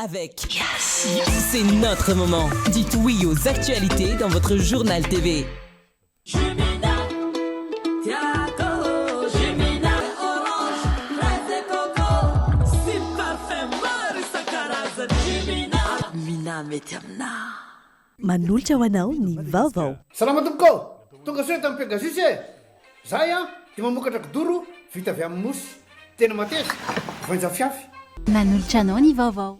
Avec Yes. C'est notre moment. Dites oui aux actualités dans votre journal TV. Manolotra ho anao ny vaovao. Salama tompoko ô! Tonga soa eto amin'ny Pegasus e! Zahay an dia mamokatra kidoro vita avy amin'ny mousse. Tena mateza, voainjafiafy. Manolotra anao ny vaovao.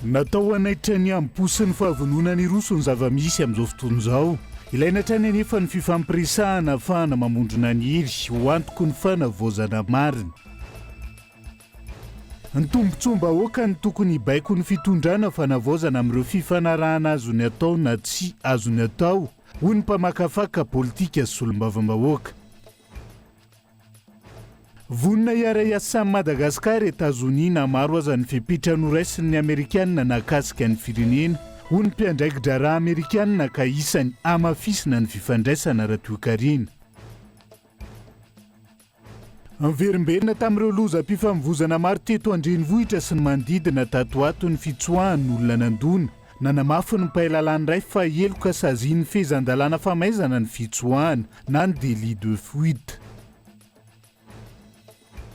Natao hanaitra ny hambom-po sy ny fahavononana hiroso ny zava-misy amin'izao fotoana izao. Ilaina hatrany anefa ny fifampiresahana ahafahana mamondrona ny hery ho antoky ny fanavaozana marina. Ny tombontsoam-bahoaka no tokony hibaiko ny fitondrana fanavaozana amin'ireo fifanarahana azony atao na tsy azony atao, hoy ny mpamakafaka politika sy solombavambahoaka. Vonona hiara-hiasa amin'i Madagasikara Etazonia na maro aza ny fepetra noraisin'ny Amerikanina nahakasika ny firenena, hoy ny mpiandraiki-draharaha amerikanina ka isany hamafisina ny fifandraisana ara-toekarena. Niverimberina tamin'ireo lozam-pifamoivozana maro teto an-drenivohitra sy ny manodidina tato ho ato ny fitsoahan'olona nandona. Nanamafy ny mpahay lalàna iray fa heloka sazian'ny fehezan-dalàna famaizana ny fitsoahana na ny délit de fuite.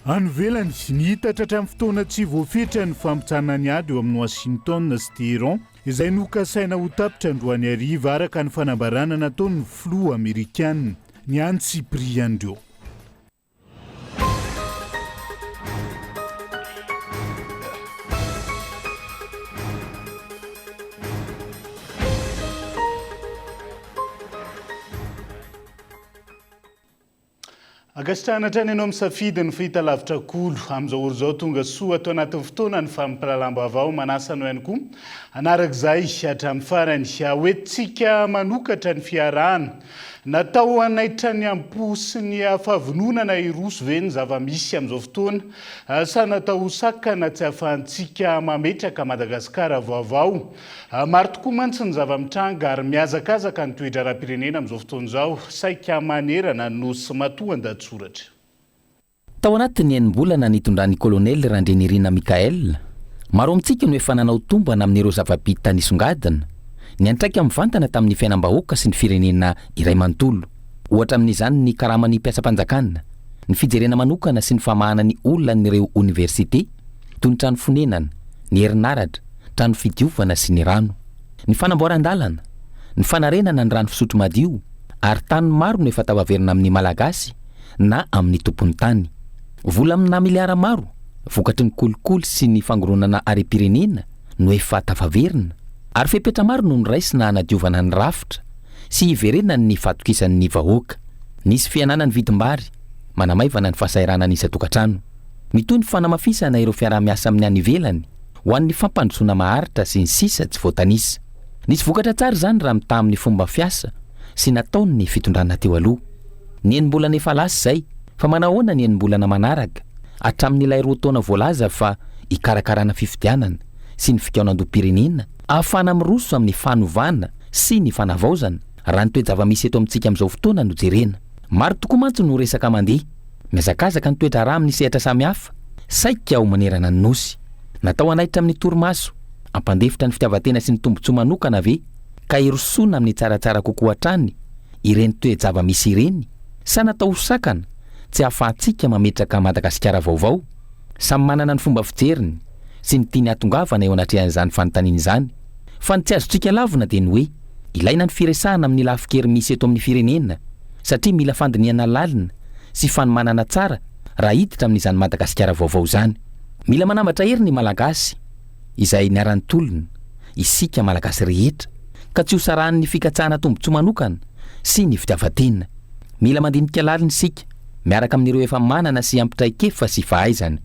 Any ivelany, nihitatra hatramin'ny fotoana tsy voafetra ny fampitsahana ny ady eo amin'i Washington sy Téhéran, izay nokasaina ho tapitra androany hariva, araka ny fanambarana nataon'ny filoha amerikana. Ny antsipirian'ireo. Ankasitrahana hatrany ianao misafidy ny fahitalavitra Kolo. Amin'izao ora izao tonga soa ato anatin'ny fotoana ny fampahalalam-baovao. Manasa anao ihany koa hanaraka izay hatramin'ny farany. Hoentintsika manokatra ny fiarahana. Natao hanaitra ny am-po sy ny fahavononana hiroso ve ny zava-misy amin'izao fotoana sa natao ho sakana tsy hahafahantsika mametraka Madagasikara vaovao? Maro tokoa mantsy ny zava-mitranga ary mihazakazaka ny toe-draharaham-pirenena amin'izao fotoana izao, saika manerana ny Nosy matoan-dahatsoratra. Tao anatin'ny enim-bolana nitondran'ny Kolonely Randrianirina Michaël, maro amintsika no efa nanao tombana amin'ireo zava-bita nisongadina, niantraika mivantana tamin'ny fiainam-bahoaka sy ny firenena iray manontolo. Ohatra amin'izany ny karaman'ny mpiasam-panjakana, ny fijerena manokana sy ny famahana ny olan'ireo oniversite, toy ny trano fonenana, ny herinaratra, trano fidiovana sy ny rano. Ny fanamboaran-dalana, ny fanarenana ny rano fisotro madio, ary tany maro no efa tafaverina amin'ny Malagasy na amin'ny tompon'ny tany. Vola amina miliara maro, vokatry ny kolikoly sy ny fangoronana harem-pirenena no efa tafaverina, ary fepetra maro no noraisina hanadiovana ny rafitra sy hiverenan'ny fahatokisan'ny vahoaka. Nisy fihenana ny vidim-bary, manamaivana ny fahasahiranan'ny isan-tokantrano. Mitohy ny fanamafisana ireo fiaraha-miasa amin'ny any ivelany ho an'ny fampandrosoana maharitra sy ny sisa tsy voatanisa. Nisy vokatra tsara izany raha mitaha amin'ny fomba fiasa sy nataon'ny fitondrana teo aloha. Ny enim-bolana efa lasa izay, fa manahoana ny enim-bolana manaraka, hatramin'ilay roa taona voalaza fa hikarakarana fifidianana sy ny fikaonandoham-pirenena ahafahana miroso amin'ny fanovana sy ny fanavaozana, raha ny toe-java-misy eto amintsika amin'izao fotoana no jerena. Maro tokoa mantsy no resaka mandeha. Mihazakazaka ny toe-draharaha amin'ny sehatra samihafa, saika ao manerana ny Nosy. Natao hanaitra amin'ny torimaso, hampandefitra ny fitiavan-tena sy ny tombontsoa manokana ve ka hirosoana amin'ny tsaratsara kokoa hatrany ireny toe-java-misy ireny sa natao ho sakana tsy hahafahantsika mametraka Madagasikara vaovao? Samy manana ny fomba fijeriny sy ny tiany hahatongavana eo anatrehan'izany fanontaniana izany. Fa ny tsy azontsika lavina dia ny hoe ilaina ny firesahana amin'ny lafin-kery misy eto amin'ny firenena satria mila fandinihana lalina sy fanomanana tsara raha hiditra amin'izany Madagasikara vaovao izany. Mila manambatra hery ny Malagasy izay niara-nitolona, isika Malagasy rehetra, ka tsy ho sarahan'ny fikatsahana tombontsoa manokana sy ny fitiavan-tena. Mila mandinika lalina isika miaraka amin'ireo efa manana sy ampy traikefa sy fahaizana.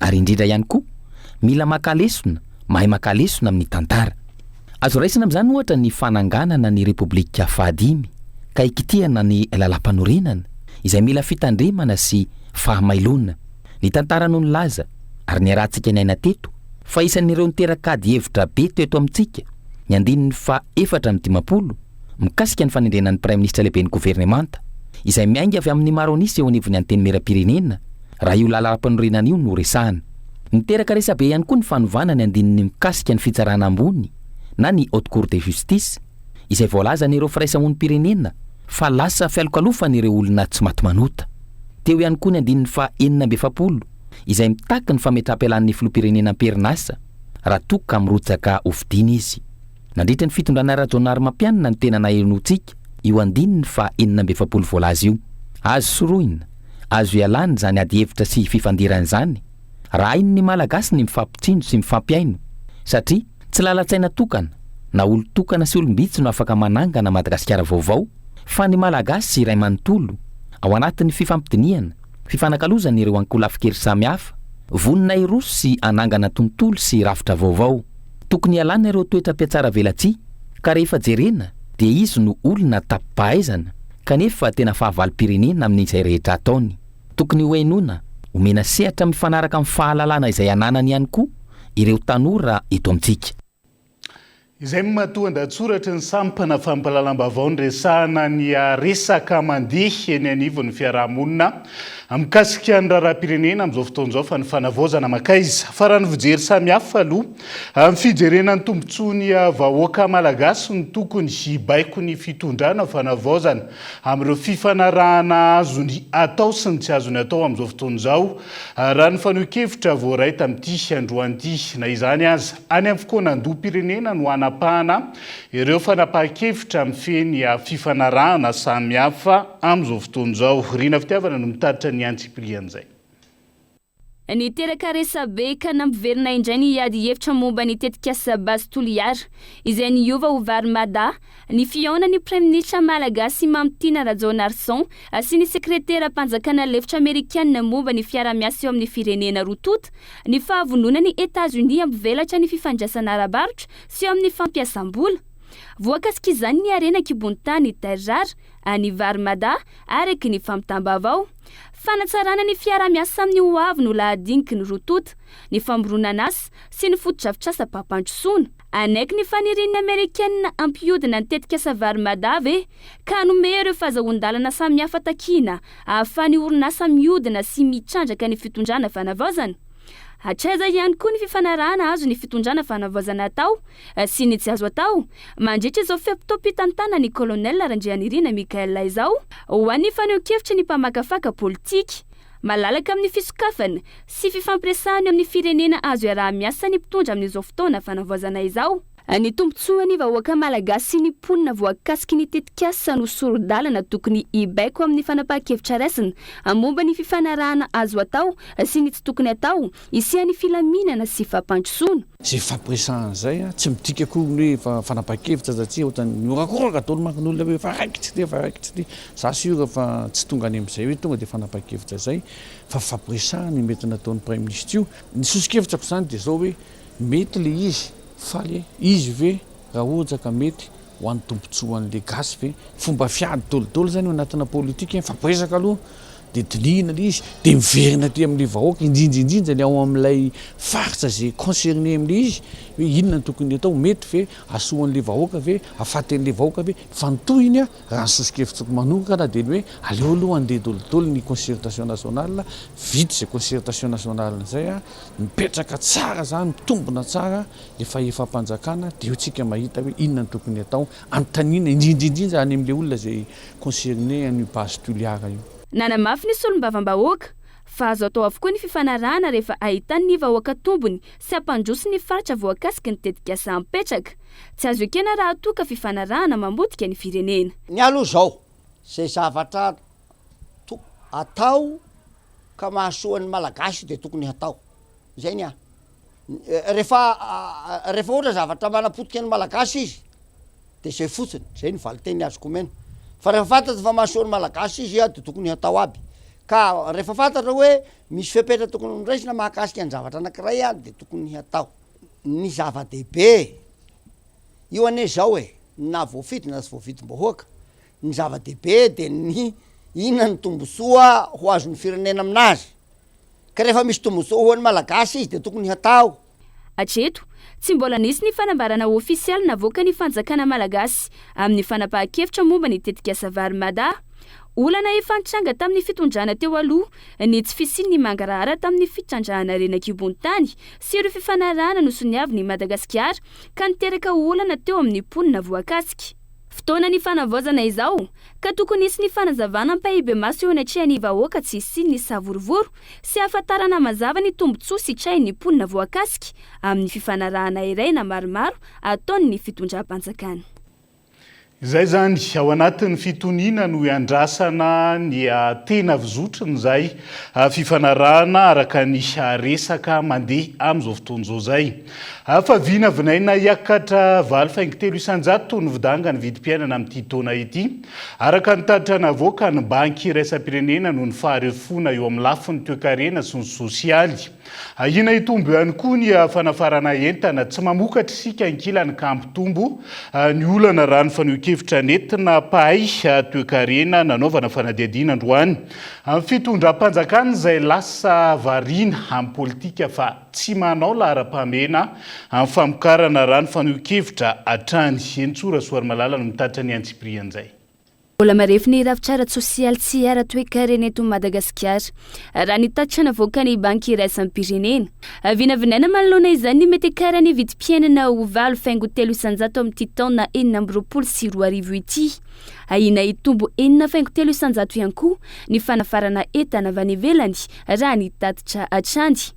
Ary indrindra ihany koa, mila maka lesona, mahay maka lesona amin'ny tantara. Azo raisina amin'izany ohatra ny fananganana ny Repoblika fahadimy ka hikitihana ny Lalàmpanorenana, izay mila fitandremana sy fahamailoana. Ny tantara no nilaza, ary niarahantsika niaina teto, Fa isan'ireo niteraka ady hevitra be teto amintsika ny andininy faha 54 mikasika ny fanendrena ny Praiminisitra lehiben'ny governemanta, izay miainga avy amin'ny maro an'isa eo anivon'ny Antenimierampirenena, raha io lalàmpanorenana io no resahana. Niteraka resabe ihany koa ny fanovana ny andininy mikasika ny fitsarana ambony na ny Haute Cour de Justice, izay voalazan'ireo firaisamonim-pirenena fa lasa fialokalofan'ireo olona tsy maty manota. Teo ihany koa ny andininy faha 46 izay mitaky ny fametraham-pialan'ny filoham-pirenena am-perinasa raha toa ka mirotsaka hofidiana izy. Nandritra ny fitondrana Rajaonarimampianina no tena nahenoantsika io andininy faha 46 voalaza io. Azo sorohina, azo ialana izany adihevitra sy fifandirana izany raha hain'ny Malagasy ny mifampitsinjo sy mifampihaino satria tsy lalan-tsaina tokana na olon-tokana sy olom-bitsy no afaka manangana Madagasikara vaovao fa ny Malagasy iray manontolo ao anatin'ny fifampidinihana, fifanakalozana ireo ankolafin-kery samihafa, vonona hiroso sy hanangana tontolo sy rafitra vaovao. Tokony hialana ireo toetra mpihatsaravelatsihy ka rehefa jerena dia izy no olona tapi-pahaizana kanefa tena fahavalom-pirenena amin'izay rehetra ataony. Tokony hohenoina, omena sehatra mifanaraka amin'ny fahalalana izay ananany ihany koa ireo tanora eto amintsika. Izay no matoan-dahatsoratry ny sampana fampahalalam-baovao niresahana ny resaka mandeha eny anivon'ny fiaraha-monina mikasika ny raharaham-pirenena amin'izao fotoana izao fa ny fanavaozana mankaiza. Fa raha ny fijery samihafa aloha, amin'ny fijerena ny tombontsoan'ny vahoaka malagasy no tokony hibaiko ny fitondrana fanavaozana amin'ireo fifanarahana azony atao sy ny tsy azony atao amin'izao fotoana izao, raha ny fanehoan-kevitra voaray tamin'ity androany ity. Na izany aza, any amin'ny fikaonandoham-pirenena no hanapahana ireo fanapahan-kevitra mifehy ny fifanarahana samihafa amin'izao fotoana izao. Rina Fitiavana no mitatitra ny antsipirian'izay. Niteraka resabe ka nampiverina indray ny ady hevitra momba ny tetikasa Base Toliara, izay niova ho Vary Mada, ny fihaonan'ny Praiminisitra Malagasy Mamitiana Rajaonarison sy ny Sekreteram-panjakana lefitra Amerikana momba ny fiara-miasa eo amin'ny firenena roa tonta, ny fahavononan'i Etazonia hampivelatra ny fifandraisana ara-barotra sy eo amin'ny fampiasam-bola. Voakasik'izany ny harena an-kibon'ny tany Terre Rare any Vary Mada, araka ny fampitam-baovao. Fanatsarana ny fiaraha-miasa amin'ny ho avy no lahadiniky ny roa tonta, ny famoronan'asa sy ny fotodrafitrasam-pampandrosoana. Hanaiky ny fanirian'ny Amerikana hampihodina ny tetikasa Vary Mada ve ka hanome ireo fahazahoan-dalana samihafa takiana ahafahan'ny orinasa mihodina sy mitrandraka ny fitondrana fanavaozana? Hatraiza ihany koa ny fifanarahana azon'ny fitondrana fanavaozana atao sy ny tsy azo atao mandritra izao fe-potoam-pitantanan'ny Colonel Randrianirina Michaël izao ho an'ny fanehoan-kevitry ny mpamakafaka politika. Malalaka amin'ny fisokafana sy fifampiresahana eo amin'ny firenena azo iaraha-miasa ny mpitondra amin'izao fotoana fanavaozana izao. Ny tombontsoan'ny vahoaka malagasy sy ny mponina voakasiky ny tetikasa no sori-dalana tokony hibaiko amin'ny fanapahan-kevitra raisina momba ny fifanarahana azo atao sy ny tsy tokony atao hisian'ny filaminana sy fampandrosoana. Izay fifampiresahana izay tsy midika akory ny hoe efa fanapahan-kevitra satria ohatran'ny mihorakoraka daholo manko ny olona hoe efa raikitra ity, efa raikitra ity. Za sûr fa tsy tonga any amin'izay hoe tonga dia fanapahan-kevitra izay fa fifampiresahana io mety nataon'ny praiminisitra io. Ny soso-kevitrako izany dia izao hoe mety ilay izy Fa le izy ve raha ohatra ka mety ho an'ny tombotsoan'le gasy ve? Fomba fiady dolidoly zany io anatina politika, mifampiresaka aloha de dinihina le izy de miverina aty amle vahoaka indrindra indrindra le ao amlay faritra ze concerné amle izy hoe inona no tokony atao, mety ve asoan'le vahoaka ve, afaty an'le vahoaka ve? Fa ny tohiny a raha ny soso-kevitsiko manokana de ny hoe aleo aloha andeha dolidoly ny concertation nationale, vita zay concertation nationale zay a, Mipetraka tsara zany, mitombina tsara le fahefam-panjakana de eo tsika mahita hoe inona no tokony atao, anontaniana indrindra indrindra any amle olona zay concerné an'io base Toliara io. Nanamafy ny solombavambahoaka fa azo atao avokoa ny fifanarahana rehefa ahitan'ny vahoaka tombony sy hampandroso ny faritra voakasiky ny tetikasa ampetraka. Tsy azo ekena raha toa ka fifanarahana mamotika ny firenena. Ny aloha izao, izay zavatra to atao ka mahasoa ny Malagasy dia tokony hatao. Izay ny ahy. Rehefa rehefa ohatra zavatra manapotika ny Malagasy izy de zay fotsiny, zay ny valinteny azoko omena. Fa rehefa fantatra fa mahasoa ny Malagasy izy de tokony hatao aby. Ka rehefa fantatra hoe misy fepetra tokony horaisina mahakasika ny zavatra anakiray de tokony hatao. Ny zava-dehibe, io anie zao e, na voafidy na tsy voafidim-bahoaka, Ny zava-dehibe dia ny inona ny tombontsoa ho azon'ny firenena aminazy. Ka rehefa misy tombontsoa ho an'ny Malagasy izy dia tokony hatao. Hatreto, tsy mbola nisy ny fanambarana ofisialy navoakan'ny fanjakana malagasy amin'ny fanapahan-kevitra momba ny tetikasa Vary Mada. Olana efa nitranga tamin'ny fitondrana teo aloha ny tsy fisian'ny mangarahara tamin'ny fitrandrahana harena an-kibon'ny tany sy ireo fifanarahana nosoniavin'i Madagasikara ka niteraka olana teo amin'ny mponina voakasika. Fotoana ny fanavaozana izao ka tokony hisy ny fanazavana ampahibemaso eo anatrehan'ny vahoaka tsy hisian'ny savorovoro sy hahafantarana mazava ny tombontsoa sitrahin'ny mponina voakasika amin'ny fifanarahana iray na maromaro ataon'ny fitondram-panjakana. Izay izany, ao anatin'ny fitoniana no iandrasana ny tena fizotrin'izay fifanarahana araka ny resaka mandeha amin'izao fotoana izao izay. Fa vinavinaina hiakatra 8,3% ny vidangan'ny vidim-piainana amin'ity taona ity, araka ny tatitra navoakan'ny Banky iraisam-pirenena noho ny faharefoana eo amin'ny lafiny toekarena sy ny sosialy. Ahiana hitombo ihany koa ny fanafarana entana. Tsy mamokatra isika ankilany ka hampitombo ny olana raha ny fanehoan-kevitra nentina mpahay toekarena nanaovana fanadihadiana androany. Amin'ny fitondram-panjakana izay lasa variana amin'ny politika fa tsy manao laharam-pahamehana amin'ny famokarana raha ny fanehoan-kevitra hatrany. Henintsoa Rasoarimalala no mitatitra ny antsipirian'izay. Mbola marefo ny rafitra ara-tsosialy sy ara-toekarena eto Madagasikara, raha ny tatitra navoakan'ny Banky iraisam-pirenena. Vinavinaina manoloana izany ny mety hiakaran'ny vidim-piainana ho 8,3% amin'ity taona 2026 ity. Ahiana hitombo 6,3% ihany koa ny fanafarana entana avy any ivelany, raha ny tatitra hatrany.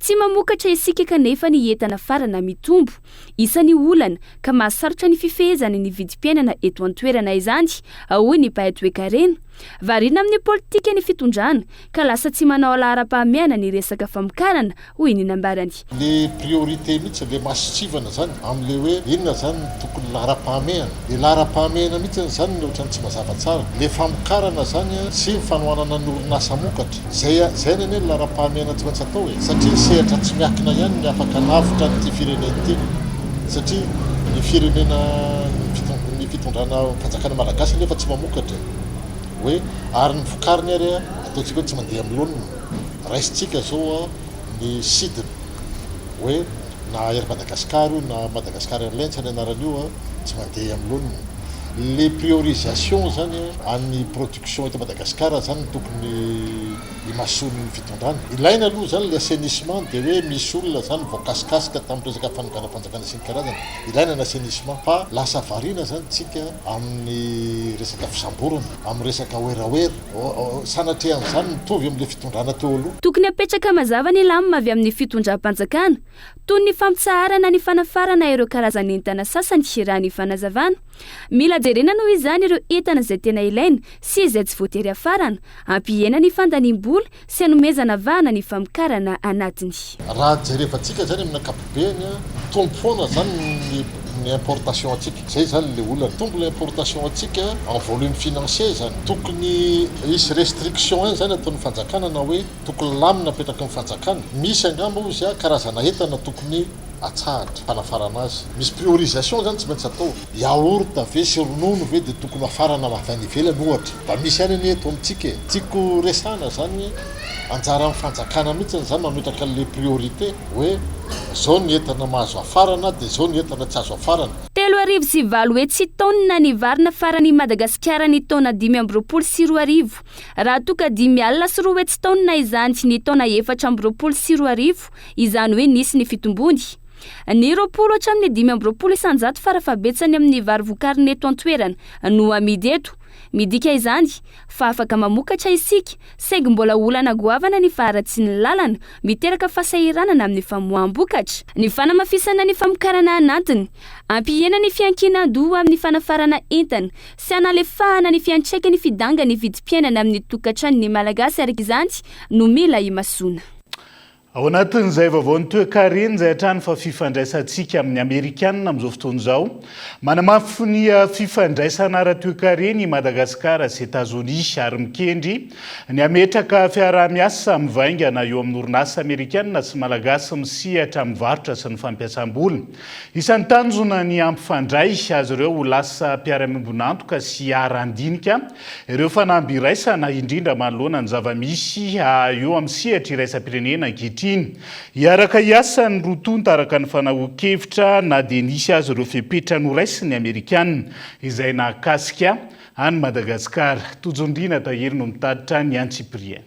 Tsy mamokatra isika kanefa ny entana afarana mitombo. Isan'ny olana ka mahasarotra ny fifehezana ny vidim-piainana eto an-toerana izany, hoy ny mpahay toekarena. Variana amin'ny politika ny fitondrana ka lasa tsy manao laharam-pahamehana ny resaka famokarana, hoy ny nambarany. Le priorité mihitsy, le masontsivana zany amle hoe inona zany no tokony laharam-pahamehana. Le laharam-pahamehana mihitsy zany no ohatran'ny tsy mazava tsara. Le famokarana zany sy ny fanohanana ny orinasa hamokatra. Zay zay anie ny laharam-pahamehana tsy maintsy atao e! Satria ny sehatra tsy miankina ihany ny afaka hanavotra an'ity firenena ity. Satria ny firenena ny fitondrana fanjakana malagasy anefa tsy mamokatra e! Hoe ary ny vokariny ary ataontsika hoe tsy mandeha amin'ny laoniny. Raisintsika zao ny sidina hoe na Air Madagascar io na Madagascar Airlines ny anaran'io tsy mandeha amin'ny laoniny. Le priorisation zany an'ny production eto Madagascar zany no tokony imasoan'ny fitondrana. Ilaina aloha zany le assainissement de hoe misy olona zany voakasikasika tamin'ny resaka fanonganam-panjakana sy ny karazany. Ilaina ny assainissement fa lasa variana zany tsika amin'ny resaka fisamborana, amin'ny resaka werawera. Sanatria an'izany mitovy amin'ilay fitondrana teo aloha. Tokony hapetraka mazava ny lamina avy amin'ny fitondram-panjakana, toy ny fampitsaharana ny fanafarana ireo karazan'entana sasany raha ny fanazavana. Mila jerena noho izany ireo entana izay tena ilaina sy izay tsy voatery hafarana, hampihena ny fandaniam-bola sy hanomezana vahana ny famokarana anatiny. Raha jerevantsika izany amin'ny ankapobeny, mitombo foana izany ny ny importation antsika. Izay izany ilay olana. Mitombo ilay importation antsika en volume financier izany. Tokony hisy restriction ihany izany ataon'ny fanjakana na hoe tokony lamina apetraky ny fanjakana. Misy angamba hozy karazana entana tokony atsahatra fanafarana azy. Misy priorisation izany tsy maintsy atao. Yaourt ve sy ronono ve dia tokony hafarana avy any ivelany ohatra? Mba misy ihany anie eto amintsika e! Tiako resahana izany anjaran'ny fanjakana mihitsy izany mametraka an'ilay priorité hoe izao ny entana mahazo hafarana dia izao ny entana tsy azo hafarana. 803 taonina ny vary nafaran'i Madagasikara ny taona 2025, raha toa ka 250 taonina izany ny taona 2024, izany hoe nisy ny fitombony. Ny 20 hatramin'ny 25% farafahabetsany amin'ny vary vokarina eto an-toerana no amidy eto. Midika izany fa afaka mamokatra isika, saingy mbola olana goavana ny faharatsian'ny lalana, miteraka fahasahiranana amin'ny famoaham-bokatra. Ny fanamafisana ny famokarana anatiny, hampihena ny fiankinan-doha amin'ny fanafarana entana sy hanalefahana ny fiantraikan'ny fidangan'ny vidim-piainana amin'ny tokantranon'ny Malagasy araka izany no mila imasoana. Ao anatin'izay vaovaon'ny toekarena izay hatrany fa fifandraisantsika amin'ny Amerikanina amin'izao fotoana izao. Manamafy ny fifandraisana ara-toekarena i Madagasikara sy Etazonia ary mikendry ny hametraka fiaraha-miasa mivaingana eo amin'ny orinasa amerikanina sy malagasy misehatra amin'ny varotra sy ny fampiasam-bola. Isan'ny tanjona ny hampifandray azy ireo ho lasa mpiara-miombon'antoka sy hiara-handinika ireo fanamby iraisana, indrindra manoloana ny zava-misy eo amin'ny sehatra iraisam-pirenena ankehitriny. ankehitriny. Hiaraka hiasa ny roa tonta araka ny fanahoan-kevitra na dia nisy aza ireo fepetra noraisin'ny Amerikanina izay nahakasika an'i Madagasikara. Tojo Ndriana Tahiry no mitatitra ny antsipiriany.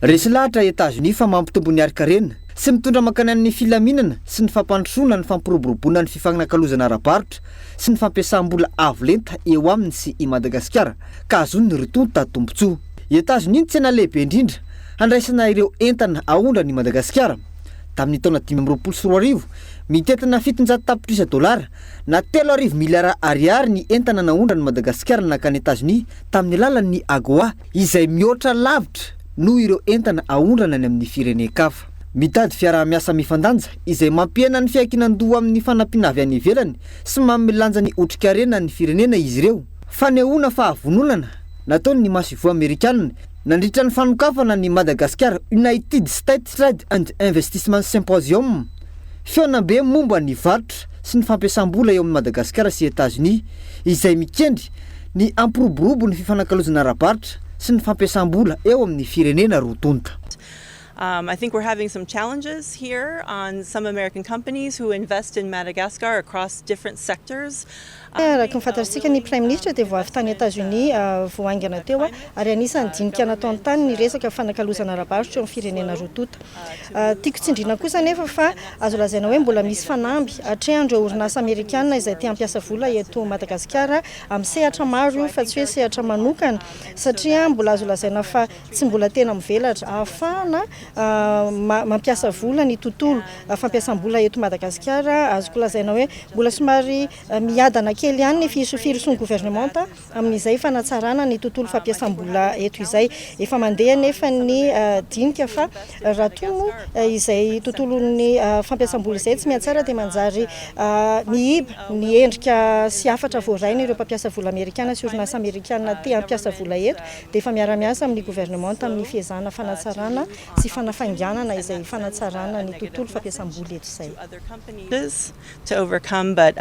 Resy lahatra i Etazonia fa mampitombo ny harin-karena sy mitondra mankany amin'ny filaminana sy ny fampandrosoana ny fampiroboroboana ny fifanakalozana ara-barotra sy ny fampiasam-bola avo lenta eo aminy sy i Madagasikara ka ahazoany ny roa tonta tombontsoa. I Etazonia no tsena lehibe indrindra handraisana ireo entana aondrany i Madagasikara. Tamin'ny taona 2025, mitentina 700 tapitrisa dolara na 3000 miliara ariary ny entana naondran'i Madagasikara nankany Etazonia tamin'ny alalan'ny AGOA, izay mihoatra lavitra noho ireo entana aondrana any amin'ny firenen-kafa. Mitady fiaraha-miasa mifandanja izay mampihena ny fiankinan-doha amin'ny fanampiana avy any ivelany sy manome lanja ny otrikarena ny firenena izy ireo. Fanehoana fahavononana nataon'ny masoivoho amerikanina nandritra ny fanokafana ny Madagascar United States Trade and Investissement Symposium, fihaonambe momba ny varotra sy ny fampiasam-bola eo amin'i Madagasikara sy Etazonia, izay mikendry ny hampiroborobo ny fifanakalozana ara-barotra sy ny fampiasam-bola eo amin'ny firenena roa tonta. I think we're having some challenges here on some American companies who invest in Madagascar across different sectors. Araka ny fantatsika, ny Praiminisitra dia vao avy tany Etazonia vao haingana teo ary anisan'ny dinika nataony tany ny resaka fanakalozana ara-barotra eo amin'ny firenena roa tonta. Tiako tsindriana kosa anefa fa azo lazaina hoe mbola misy fanamby atrehan'ireo orinasa amerikana izay te hampiasa vola eto Madagasikara amin'ny sehatra maro io fa tsy hoe sehatra manokana satria mbola azo lazaina fa tsy mbola tena mivelatra ahafahana mampiasa vola ny tontolo fampiasam-bola eto Madagasikara. Azoko lazaina hoe mbola somary miadana kely ihany ny firosoan'ny governemanta amin'izay fanatsarana ny tontolo fampiasam-bola eto izay. Efa mandeha anefa ny dinika fa raha toa moa izay tontolon'ny fampiasam-bola izay tsy mihatsara dia manjary miiba ny endrika sy hafatra voarain'ireo mpampiasa vola amerikana sy orinasa amerikana te hampiasa vola eto dia efa miara-miasa amin'ny governemanta amin'ny fiezahana fanatsarana sy fanafainganana izay fanatsarana ny tontolo fampiasam-bola eto izay. to overcome but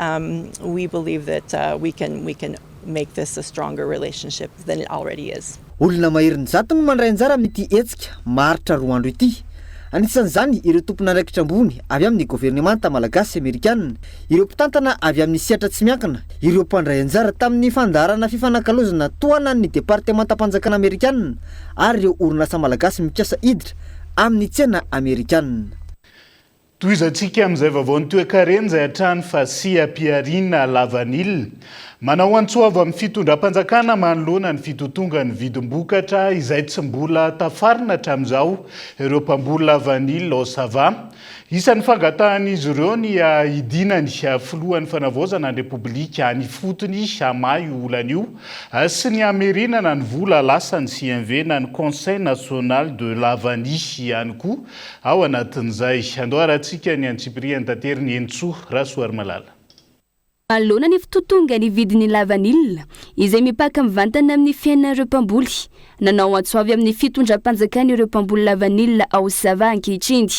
we believe that we can we can make this a stronger relationship than it already is. Olona maherin'ny zato no mandray anjara amin'ity hetsika maharitra roa andro ity. Anisan'izany ireo tompon'andraikitra ambony avy amin'ny governemanta malagasy sy amerikanina, ireo mpitantana avy amin'ny sehatra tsy miankina, ireo mpandray anjara tamin'ny fandaharana fifanakalozana tohanan'ny departemantam-panjakana amerikanina ary ireo orinasa malagasy mikasa hiditra amin'ny tsena amerikanina. Tohizantsika amin'izay vaovaon'ny toekarena izay hatrany fa seha-pihariana lavanila. Manao antso avo amin'ny fitondram-panjakana manoloana ny fitotongan'ny vidim-bokatra izay tsy mbola tafarina hatramin'izao ireo mpamboly lavanila ao Sava. Isan'ny fangatahan'izy ireo ny hidinan'ny filohan'ny fanavaozana ny Repoblika any ifotony hamaha io olana io sy ny hamerenana ny vola lasan'ny CNV na ny Conseil National de la Vanille ihany koa Ao anatin'izay, andao harahantsika ny antsipiriany taterin'i Henintsoa Rasoarimalala. Manoloana ny fitotongan'ny vidin'ny lavanila, izay mipaka mivantana amin'ny fiainan'ireo mpamboly, nanao antso avy amin'ny fitondram-panjakana ireo mpamboly lavanila ao Sava ankehitriny.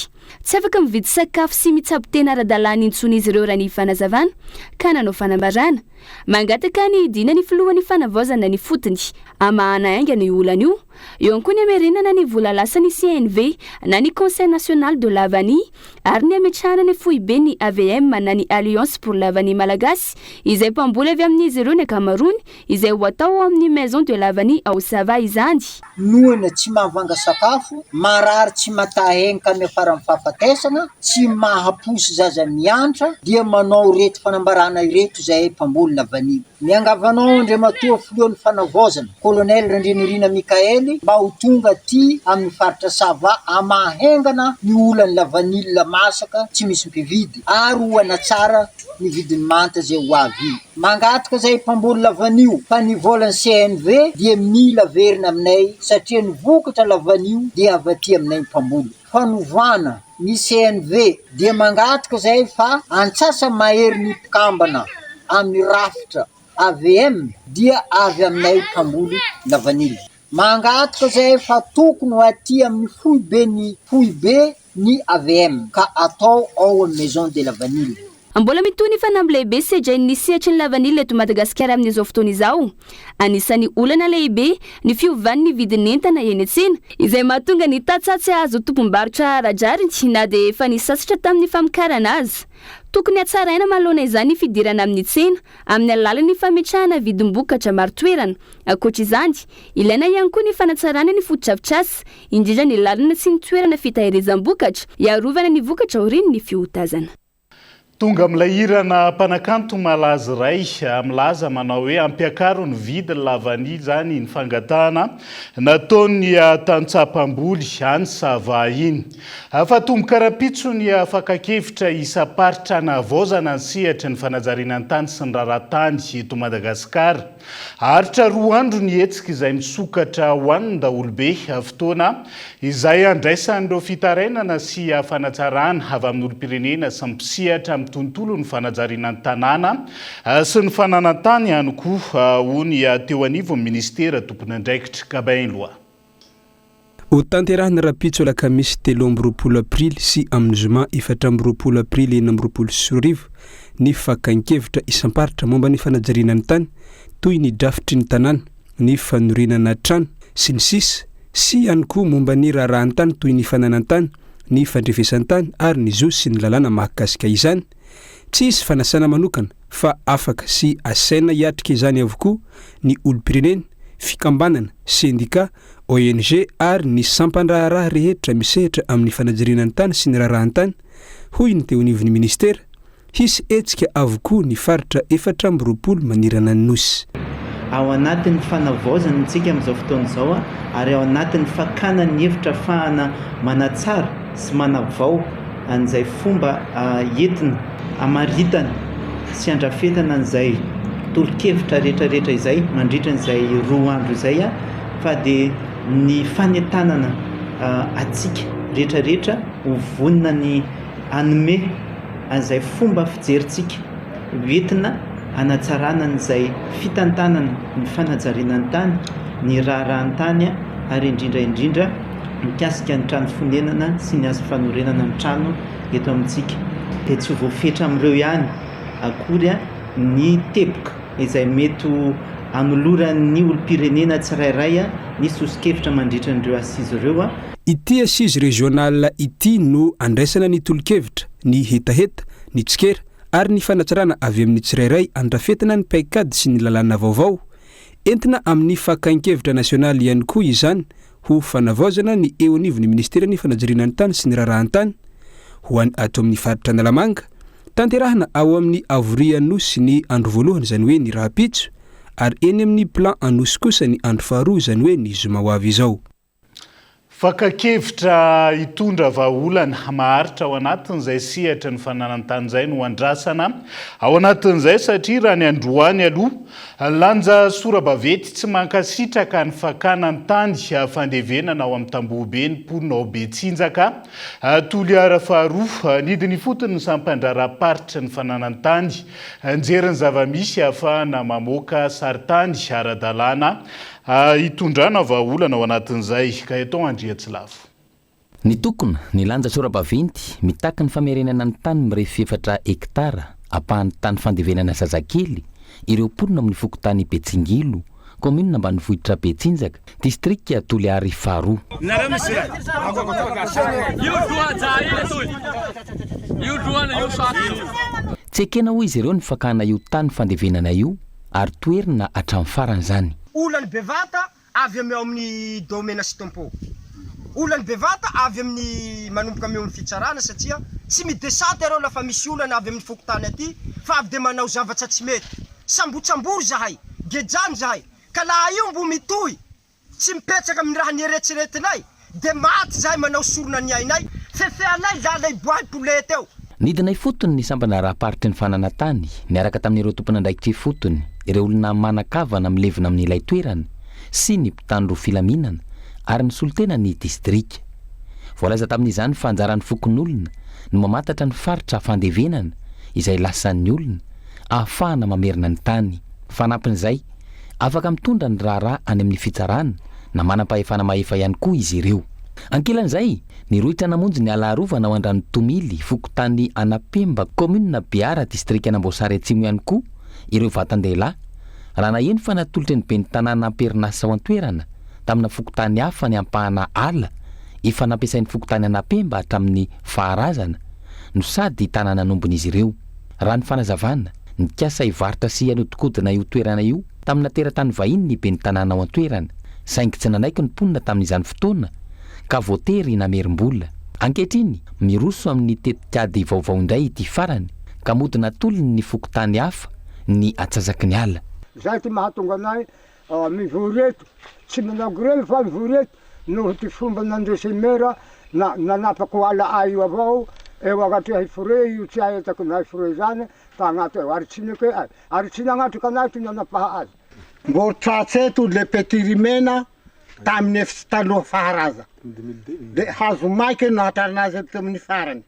Tsy afaka mividy sakafo sy mitsabo tena ara-dalàna intsony izy ireo raha ny fanazavana, ka nanao fanambarana. Mangataka ny hidinan'ny filohan'ny fanavaozana ny fotony hamahana haingana io olana io. Eo ihany koa ny hamerenana ny vola lasan'ny CNV na ny Conseil National de la Vanille ary ny hametrahana ny foiben'ny AVM na ny Alliance pour la Vanille Malagasy izay mpamboly avy amin'izy ireo ny ankamaroany izay ho atao ao amin'ny Maison de la Vanille ao Sava izany. Noana tsy mahavanga sakafo, marary tsy matahenka ka miafara amin'ny fahafatesana, tsy mahaposy zaza miantra dia manao ireto fanambarana ireto izahay mpamboly lavanila. Miangavy anao Andriamatoa Filohan'ny Fanavaozana, Colonel Randrianirina Mickaël mba ho tonga aty amin'ny faritra Sava hamahengana ny olan'ny lavanila masaka tsy misy mpividy ary ho hanatsara ny vidin'ny manta izay ho avy io. Mangataka izahay mpamboly lavanio fa ny volan'ny CNV dia mila averina aminay satria ny vokatra lavanio dia avy aty aminay mpamboly. Fanovana ny CNV dia mangataka izahay fa antsasa-mahery ny mpikambana amin'ny rafitra AVM dia avy aminay mpamboly lavanila. Mangataka izahay fa tokony ho aty amin'ny foiben'ny foibe ny AVM ka atao ao amin'ny Maison de la Vanille. Mbola mitohy ny fanamby lehibe sedrain'ny sehatry ny lavanila eto Madagasikara amin'izao fotoana izao. Anisan'ny olana lehibe ny fiovan'ny vidin'entana eny an-tsena, izay mahatonga ny tantsaha tsy hahazo tombom-barotra ara-drariny na dia efa nisasatra tamin'ny famokarana aza. Tokony hatsaraina manoloana izany ny fidirana amin'ny tsena amin'ny alalan'ny fametrahana vidim-bokatra marin-toerana. Ankoatra izany, ilaina ihany koa ny fanatsarana ny fotodrafitrasa, indrindra ny lalana sy ny toerana fitahirizam-bokatra, hiarovana ny vokatra aorian'ny fiotazana. Tonga amin'ilay hirana mpanakanto malaza iray milaza manao hoe ampiakaro ny vidin'ny lavanila izany ny fangatahana nataon'ny tantsaha mpamboly any Sava iny. Fa tomboka rahampitso ny fakan-kevitra isam-paritra hanavaozana ny sehatry ny fanajariana ny tany sy ny raharaha tany eto Madagasikara. Haharitra roa andro ny hetsika izay misokatra ho an'ny daholobe, fotoana izay handraisan'ireo fitarainana sy fanatsarana avy amin'ny olom-pirenena sy ny mpisehatra amin'ny tontolon'ny fanajariana ny tanàna sy ny fananan-tany ihany koa, hoy ny teo anivon'ny minisitera tompon'andraikitra. Gabin Eloi. Hotanterahina rahampitso alakamisy 23 aprily sy amin'ny zoma 24 aprily 2026 ny fakan-kevitra isam-paritra momba ny fanajariana ny tany toy ny drafitry ny tanàna, ny fanorenana trano, sy ny sisa sy ihany koa momba ny raharahan-tany toy ny fananan-tany, ny fandrefesan-tany ary ny zo sy ny lalàna mahakasika izany. Tsy hisy fanasana manokana fa afaka sy asaina hiatrika izany avokoa ny olom-pirenena, fikambanana, sendikà, ONG ary ny sampan-draharaha rehetra misehatra amin'ny fanajariana ny tany sy ny raharahan-tany, hoy ny teo anivon'ny minisitera. Hisy hetsika avokoa ny faritra 24 manerana ny Nosy. Ao anatin'ny fanavaozana isika amin'izao fotoana izao ary ao anatin'ny fakana ny hevitra ahafahana manatsara sy manavao an'izay fomba entina hamaritana sy handrafetana an'izay tolo-kevitra rehetra rehetra izay mandritra an'izay roa andro izay fa dia ny fanentanana antsika rehetra rehetra ho vonona ny hanome an'izay fomba fijerintsika ho entina hanatsarana an'izay fitantanana ny fanajariana ny tany, ny raharahan-tany ary indrindra indrindra mikasika ny trano fonenana sy ny asa fanorenana ny trano eto amintsika. Dia tsy ho voafetra amin'ireo ihany akory ny teboka izay mety ho anoloran'ny olom-pirenena tsirairay ny soso-kevitra mandritra an'ireo assises ireo. Ity assise régionale ity no andraisana ny tolo-kevitra, ny hetaheta, ny tsikera ary ny fanatsarana avy amin'ny tsirairay andrafetana ny paikady sy ny lalàna vaovao. Entina amin'ny fakan-kevitra nasionaly ihany koa izany ho fanavaozana ny eo anivon'ny minisiteran'ny fanajariana ny tany sy ny raharahan-tany ho an'ny ato amin'ny faritra Analamanga. Tanterahina ao amin'ny Avoria Anosy ny andro voalohany izany hoe ny rahampitso ary eny amin'ny Plan Anosy kosa ny andro faharoa izany hoe ny zoma ho avy izao. Fakan-kevitra hitondra vahaolana maharitra ao anatin'izay sehatry ny fananan-tany izay no andrasana ao anatin'izay satria raha ny androany aloha, lanja sora-baventy tsy mankasitraka ny fakana ny tany fandevenana ao amin'ny tambohobe ny mponina ao Betsinjaka, Toliara faharoa. Nidina ifotony ny sampan-draharaham-paritry ny fananan-tany nijery ny zava-misy ahafahana mamoaka sarintany ara-dalàna Hitondrana vahaolana ao anatin'izay, Gaëtan Andriatsilavo. Nitokona, nilanja sora-baventy, mitaky ny famerenana ny tany mirefy efatra hektara, ampahan'ny tany fandevenana zazakely, ireo mponina amin'ny fokontany Betsingilo, kaominina ambanivohitra Betsinjaka, distrika Toliary faharoa. Tsy ekena hoy izy ireo ny fakana io tany fandevenana io ary toherina hatramin'ny farany izany. Olany bevata avy amy ao amin'ny Domaine Sitompo. Olany bevata avy amin'ny manomboka amy eo amin'ny fitsarana satria tsy mi-descente areo lafa misy olana avy amin'ny fokontany aty fa avy de manao zavatsa tsy mety. Sambotsambory zahay, gejany zahay ka laha io mbo mitohy Tsy mipetraka amin'ny raha nieretreretinay dia maty izahay manao sorona ny ainay, fefeanay lala iboahy poulet eo. Nidina ifotony ny sampana raha-paritry ny fananantany, niaraka tamin'ireo tompon'andraikitra ifotony, ireo olona manan-kavana milevina amin'ilay toerana, sy ny mpitandro filaminana ary ny solontena ny distrika. Voalaza tamin'izany fa anjaran'ny fokonolona no mamantatra ny faritra fandevenana izay lasan'ny olona, ahafahana mamerina ny tany. Fanampin'izay, Afaka mitondra ny raharaha any amin'ny fitsarana na manam-pahefana mahefa ihany koa izy ireo. Ankilan'izay, nirohitra namonjy ny ala arovana ao Andranotomily, fokontany Anapemba, kaominina Behara, distrikan'Amboasary Atsimo ihany koa ireo vatan-dehilahy, raha naheno fa natolotry ny ben'ny tanàna am-perinasa ao an-toerana tamina fokontany hafa ny ampahana ala efa nampiasain'ny fokontany Anapemba hatramin'ny faharazana no sady tanàna nombin'izy ireo. Raha ny fanazavana, nikasa hivarotra sy hanodinkodina io toerana io tamina teratany vahiny ny ben'ny tanàna ao an-toerana, saingy tsy nanaiky ny mponina tamin'izany fotoana ka voatery namerim-bola. Ankehitriny, miroso amin'ny tetikady vaovao indray ity farany ka mody natolony ny fokontany hafa ny atsasaky ny ala. Zay ty mahatonga anay mivory eto, tsy manao grevy fa mivory eto noho ty fomba nandresen'i mera na nanapako ala ay io avao eo agnatreha i forêt io tsy ahetako na i forêt zany fa agnaty ao ary tsy neke ay ary tsy nagnatrika anay ty nanapaha azy. Mbô tratsa eto le petit rimena tamin'ny efitsy taloha faharaza de hazo maika no nahatrarana azy eto amin'ny farany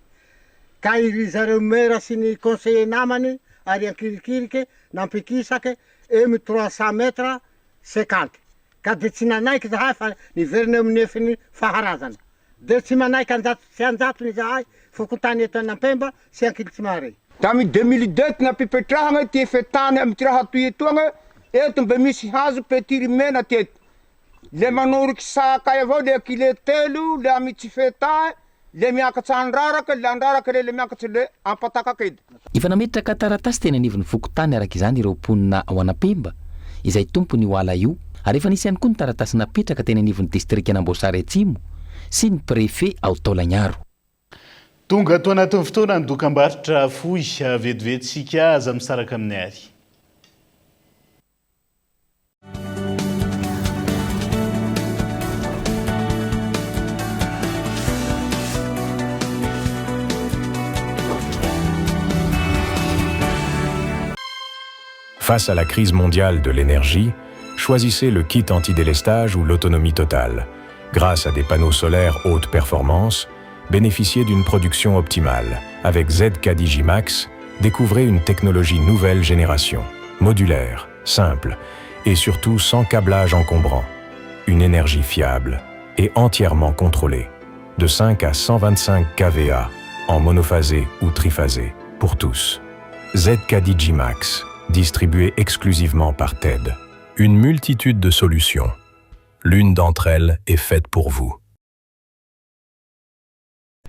ka i ry zareo maire sy ny conseiller namany ary ankirikiriky nampikisake eo amin'ny 300 mètres 50 ka de tsy nanaiky zahay fa niverina eo amin'ny efiny faharazana de tsy manaiky anjato sy anjatony izahay fokontany eto Anampemba sy Ankilitsimarey. Tamin'ny 2002 ty nampipetrahagna ty efe-tany amy ty raha toy etoagna, eto mbe misy hazo petiry mena ty eto, le manoriky sakay avao le kile telo le amy tsifetae le miakatsa andraraka le andraraka le le miakatsa le ampataka kely. Efa nametraka taratasy teny anivon'ny fokontany araka izany ireo mponina ao Anapemba, izay tompon'io ala io, ary efa nisy ihany koa ny taratasy napetraka teny anivon'ny distrikan'Amboasary Atsimo sy ny préfet ao Taolagnaro. Tonga ato anatin'ny fotoana ny dokambarotra fohy vetivety isika, aza misaraka aminay ary. Face à la crise mondiale de l'énergie, choisissez le kit anti-délestage ou l'autonomie totale. Grâce à des panneaux solaires haute performance, bénéficiez d'une production optimale. Avec ZK Digimax, découvrez une technologie nouvelle génération, modulaire, simple et surtout sans câblage encombrant. Une énergie fiable et entièrement contrôlée, de 5 à 125 kVA, en monophasé ou triphasé, pour tous. ZK Digimax, distribué exclusivement par TED. Une multitude de solutions. L'une d'entre elles est faite pour vous.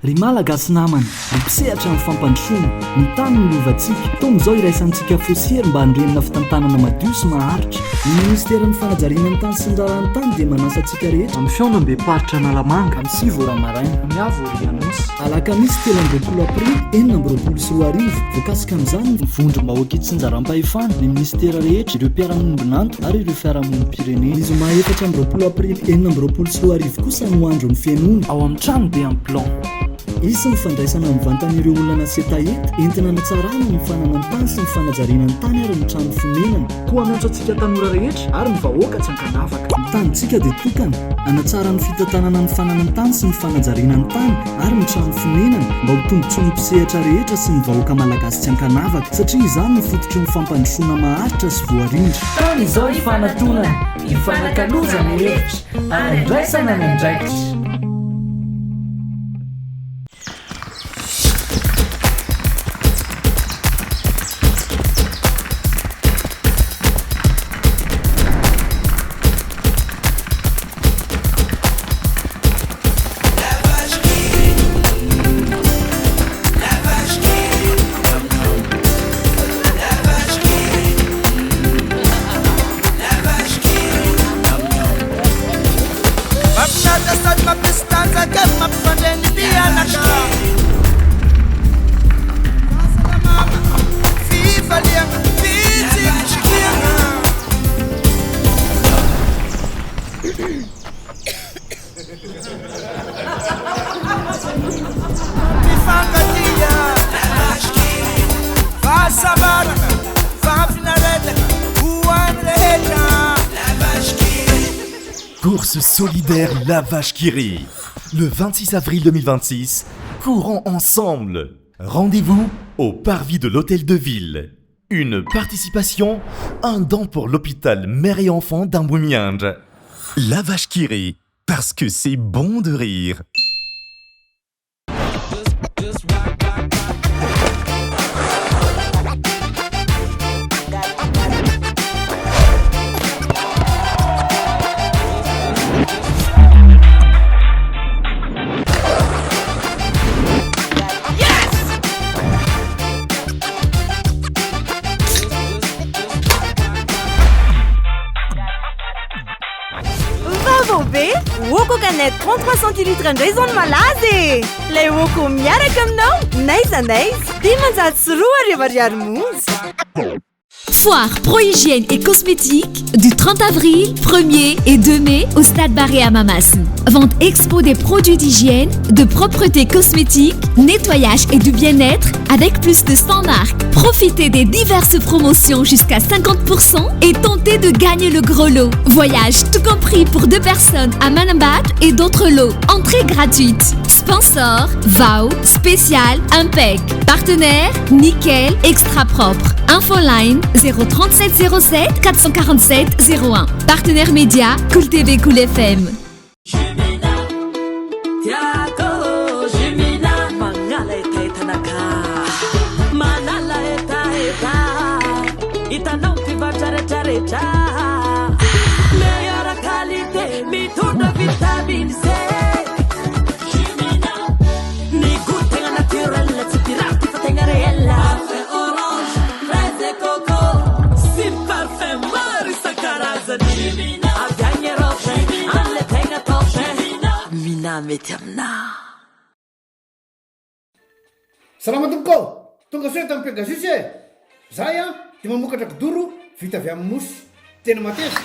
Ry Malagasy namana, ry mpisehatra amin'ny fampandrosoana, ny tany no lovantsika. Tonga izao iraisantsika fo sy hery mba handrenina fitantanana madio sy maharitra. Ny Ministeran'ny Fanajariana ny Tany sy ny Raharahan'ny Tany dia manasa antsika rehetra amin'ny fihaonambem-paritra Analamanga amin'ny 9 ora maraina, amin'ny Avo Anosy, Alakamisy 23 aprily 2026. Voakasika amin'izany ny vondrom-bahoaka itsinjaram-pahefana, ny minisitera rehetra, ireo mpiara-miombon'antoka ary ireo fiarahamonim-pirenena. Ny zoma 24 aprily 2026 kosa no andron'ny fihenoana. Ao amin'ny tranobe Amplon. Hisy ny fandraisana mivantana ireo olona nasetaheta, entina hanatsarana ny fananan-tany sy ny fanajariana ny tany ary ny trano fonenana. Koa miantso antsika tanora rehetra ary ny vahoaka tsy ankanavaka. Ny tanintsika dia tokana, hanatsara ny fitantanana ny fananan-tany sy ny fanajariana ny tany ary ny trano fonenana mba ho tombontsoan'ny mpisehatra rehetra sy ny vahoaka malagasy tsy ankanavaka, satria izany no fototry ny fampandrosoana maharitra sy voarindra. Tany izao ifanatonana, ifanakalozana hevitra ary andraisana ny andraikitra. Mahafinaritra sady mampisy tanjaka mampifandray ny mpianaka. Fahasalamana, fifaliana, fitsikitsikiana. Mifankatia, fahasambarana, fahafinaretana ho an'ny rehetra. Course solidaire La Vache qui rit. Le 26 avril 2026, courons ensemble. Rendez-vous au parvis de l'hôtel de ville. Une participation, un don pour l'hôpital Mère et Enfant d'Ambohimiandra. La Vache qui rit. Parce que c'est bon de rire. Vaovao be! Woko canette 33 centilitres indray izao no malaza e! Ilay Woko miaraka aminao n'aiza n'aiza! 2500 ariary monja! Foire Pro Hygiène et Cosmétique du 30 avril, 1er et 2 mai au Stade Barré à Mamasne. Vente expo des produits d'hygiène, de propreté cosmétique, nettoyage et du bien-être avec plus de 100 marques. Profitez des diverses promotions jusqu'à 50% et tentez de gagner le gros lot. Voyage tout compris pour deux personnes à Manambat et d'autres lots. Entrée gratuite. Sponsor, VAO, Spécial, Impec. Partenaire, Nickel, Extra Propre. Infoline 037 07 447 01. Partenaire média, Cool TV, Cool FM. Salama tompoko ô! Tonga soa eto amin'ny Pegasus e! Zahay an dia mamokatra kidoro vita avy amin'ny mousse. Tena mateza,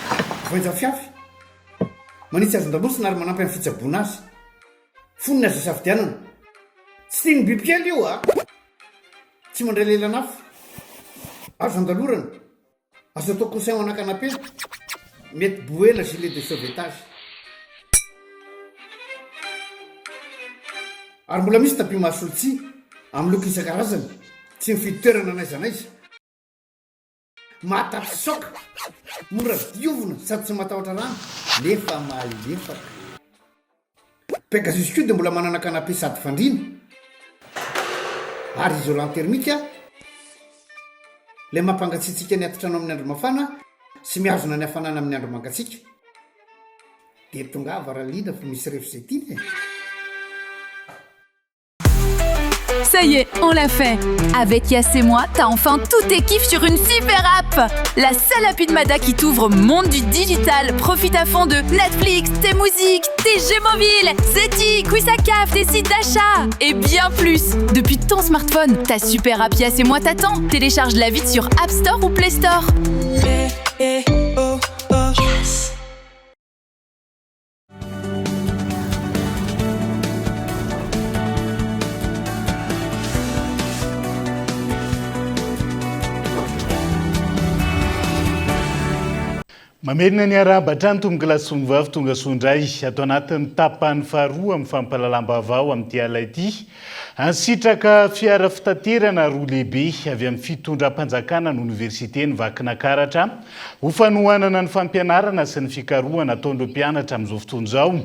voainja fiafy. Manitsy hazan-damosina ary manampy amin'ny fitsaboana azy. Fonony azo isafidianana. Tsy tian'ny bibikely io a! Tsy mandray lelan'afo. Azo andalorana. Azo atao coussin ho ana canapé. Mety boena gilet de sauvetage. Ary mbola misy tapis mahasolo tsihy, amin'ny loko isan-karazany. Tsy mifidy toerana n'aiza n'aiza. Mahatapy saoka, mora diovina sady tsy matahotra rano nefa malefaka. Pegasus koa dia mbola manana canapé sady fandriana ary isolant thermique ilay mampangatsiatsiaka ny atitrano amin'ny andro mafana sy mihazona ny hafanana amin'ny andro mangatsiaka. Dia tongava raha liana fa misy ref izay tiana e! Ça y est, on l'a fait Avec Yas et moi, t'as enfin tous tes kiffs sur une super app La seule appli de Mada qui t'ouvre au monde du digital. Profite à fond de Netflix, tes musiques, tes jeux mobiles, Zeti, Quizakaf, tes sites d'achat et bien plus Depuis ton smartphone, ta super app Yas et moi t'attend. Télécharge la vite sur App Store ou Play Store. Eh, oh, oh. Yes. Mamerina ny arahaba hatrany tompokolahy sy tompkovavy tonga soa indray ato anatin'ny tapany faharoa amin'ny fampahalalam-baovao amin'ity alina ity. Nisitraka fiara fitaterana roa lehibe avy amin'ny fitondram-panjakana ny oniversiten'i Vakinakaratra Ho fanohanana ny fampianarana sy ny fikarohana ataon'ireo mpianatra amin'izao fotoana izao,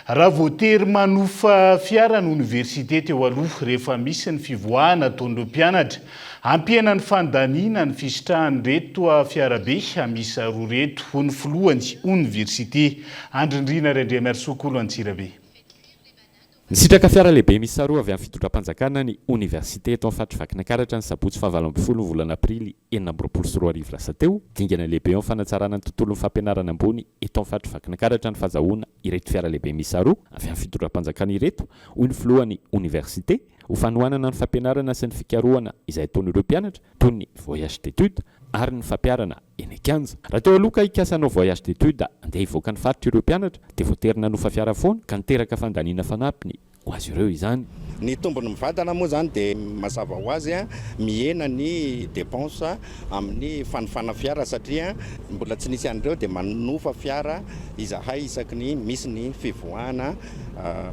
raha voatery manofa fiara ny oniversite teo aloha rehefa misy ny fivoahana ataon'ireo mpianatra, hampihena ny fandaniana ny fisitrahan'ireto fiarabe miisa roa ireto, hoy ny filohan'ny oniversite, Andry Ndrina Randriamiarisoa Kolo Antsirabe. Nisitraka fiara lehibe miisa roa avy amin'ny fitondram-panjakana ny oniversite eto amin'ny faritr'i Vakinankaratra ny sabotsy faha-18 ny volana aprily 2026 lasa teo. Dingana lehibe eo amin'ny fanatsarana ny tontolon'ny fampianarana ambony eto amin'ny faritr'i Vakinankaratra ny fahazahoana ireto fiara lehibe miisa roa avy amin'ny fitondram-panjakana ireto, hoy ny filohan'ny oniversite, ho fanohanana ny fampianarana sy ny fikarohana izay ataon'ireo mpianatra toy ny voyage d'études ary ny fampiharana eny an-kianja. Raha teo aloha ka hikasa hanao voyage d'études handeha hivoaka ny faritra ireo mpianatra dia voatery nanofa fiara foana ka niteraka fandaniana fanampiny ho azy ireo izany. Ny tombony mivantana moa izany dia mazava ho azy mihena ny dépense amin'ny fanofana fiara satria mbola tsy nisy an'ireo dia manofa fiara izahay isaky ny misy ny fivoahana.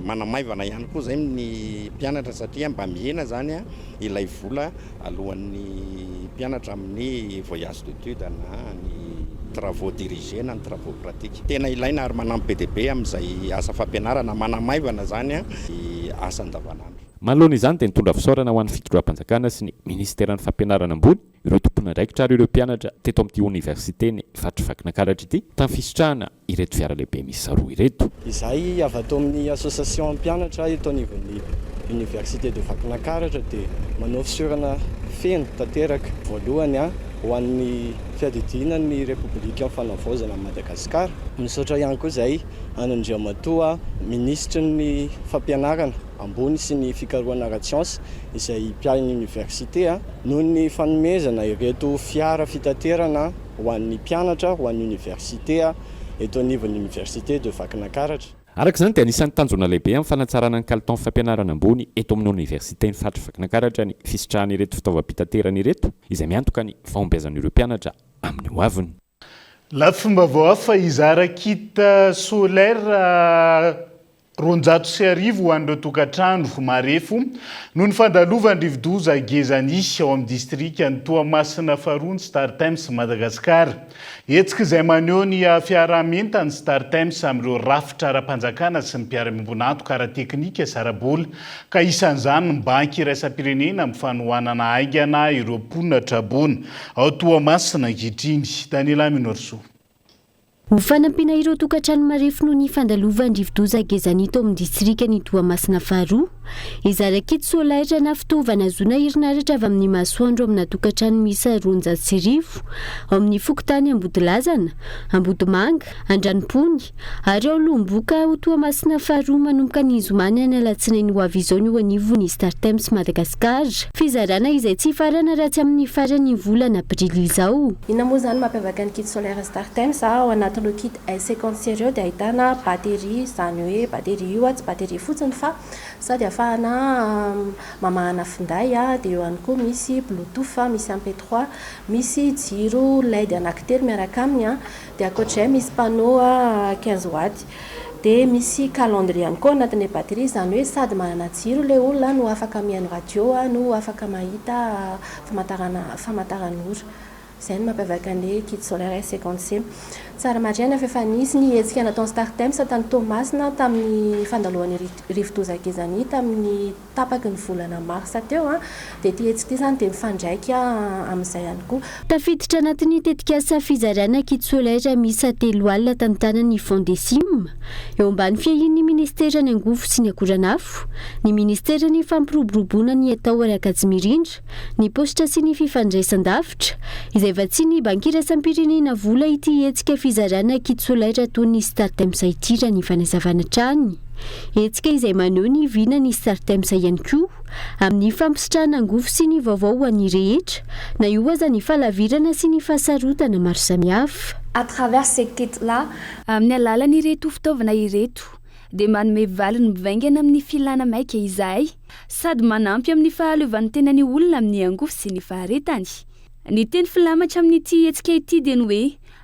Manamaivana ihany koa izay ny mpianatra satria mba mihena izany ilay vola alohan'ny mpianatra amin'ny voyage d'étude na ny. travaux dirigés na ny travaux pratiques. Tena ilaina ary manampy be dia be amin'izay asa fampianarana, manamaivana izany ny asa andavanandro. Manoloana izany dia nitondra fisaorana ho an'ny fitondram-panjakana sy ny minisiteran'ny fampianarana ambony ireo tompon'andraikitra ary ireo mpianatra teto amin'ity oniversiten'ny faritr'i Vakinankaratra ity tamin'ny fisitrahana ireto fiara lehibe miisa roa ireto. Izahay avy ato amin'ny association mpianatra eto anivon'ny Université de Vakinankaratra dia manao fisaorana feno tanteraka voalohany ho an'ny fiadidiana ny Repoblikan'ny Fanavaozana an'i Madagasikara. Misaotra ihany koa izahay an'Andriamatoa Minisitry ny Fampianarana ambony sy ny Fikarohana ara-tsiansa izay mpiahy ny Université noho ny fanomezana ireto fiara fitaterana ho an'ny mpianatra ho an'ny oniversite eto anivon'ny Université de Vakinankaratra. Araka izany dia anisan'ny tanjona lehibe amin'ny fanatsarana ny kalitaon'ny fampianarana ambony eto amin'ny oniversiten'ny faritra Vakinankaratra ny fisitrahana ireto fitaovam-pitaterana ireto izay miantoka ny fahombiazan'ireo mpianatra amin'ny ho aviny. Lafim-baovao hafa, hizara kit solaire 1200 ho an'ireo tokantrano marefo noho ny fandalovan'ny rivodoza Gezani ao amin'ny distrikan'i Toamasina faharoa ny StarTimes Madagascar. Hetsika izay maneho ny fiaraha-mientan'ny StarTimes amin'ireo rafitra ara-panjakana sy ny mpiara-miombon'antoka ara-teknika sy ara-bola ka isan'izany ny Banky iraisam-pirenena amin'ny fanohanana haingana ireo mponina traboina ao Toamasina ankehitriny. Daniela Minoarisoa. Ho fanampiana ireo tokantrano marefo noho ny fandalovan'ny rivodoza Gezani tao amin'ny distrikan'i Toamasina faharoa, hizara kit solaire na fitaovana ahazoana herinaratra avy amin'ny masoandro amina tokantrano miisa 1200 ao amin'ny fokontany Ambodilazana, Ambodimanga, Andranompony ary ao Lomboka ao Toamasina faharoa manomboka ny zoma ny any alatsinainy ho avy izao ny eo anivon'ny Startimes Madagascar. Fizarana izay tsy hifarana raha tsy amin'ny faran'ny volana aprily izao. Inona moa izany mampiavaka ny kit solaire Startimes? Ao anatin'ireo kit S50 ireo dia ahitana batterie, izany hoe batterie io tsy batterie fotsiny fa sady ahafahana mamahana finday dia eo ihany koa misy bluetooth, misy MP3, misy jiro led anankitelo miaraka aminy Dia ankoatr'izay misy panneau 15 watts. Dia misy calendrier ihany koa ao anatin'ilay batterie, izany hoe sady manana jiro ilay olona no afaka mihaino radio no afaka mahita famantarana famantaranora. Izay no mampiavaka an'ilay kit solaire S50C. Tsara marihina fa efa nisy ny hetsika nataon'ny Startimes tany Toamasina tamin'ny fandalovan'ny rivodoza Gezani tamin'ny tapaky ny volana marsa teo dia ity hetsika ity izany dia mifandraika amin'izay ihany koa. Tafiditra anatin'ny tetikasa fizarana kit solaire miisa 30 tantanan'ny Fondecim, eo ambany fiahian'ny minisiteran'ny Angovo sy ny Akoranafo, ny minisiteran'ny Fampiroboroboana ny Haitao ara-kajimirindra, ny Paositra sy ny Fifandraisandavitra, izay vatsian'ny Banky iraisam-pirenena vola ity hetsika fizarana kit solaire ataon'ny Startimes ity raha ny fanazavana hatrany. Hetsika izay maneho ny vinan'ny Startimes ihany koa amin'ny fampisitrahana angovo sy ny vaovao ho an'ny rehetra, na io aza ny fahalavirana sy ny fahasarotana maro samihafa. À travers ces kits-là. Amin'ny alalan'ireto fitaovana ireto dia manome valiny mivaingana amin'ny filàna maika izahay sady manampy amin'ny fahaleovantenan'ny olona amin'ny angovo sy ny faharetany. Ny teny filamatra amin'ity hetsika ity dia ny hoe